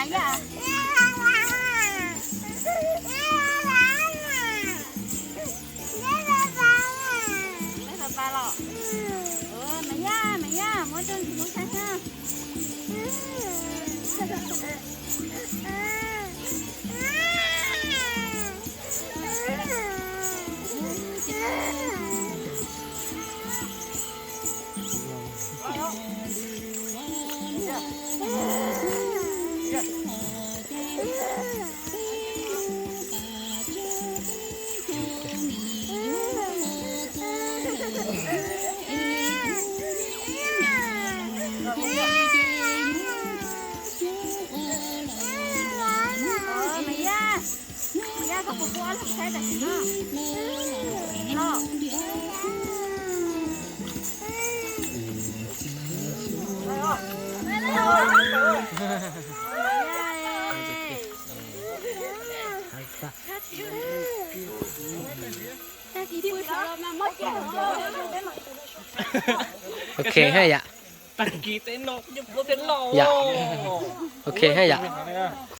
Peb pab pab los. Mas yaj, mas yaj, muab rau ntsis muab saib na. Mas yaj, mas yaj, koj puas pub ob leeg saib tam sim no? Ok ha yom. Yom. Ok ha yom.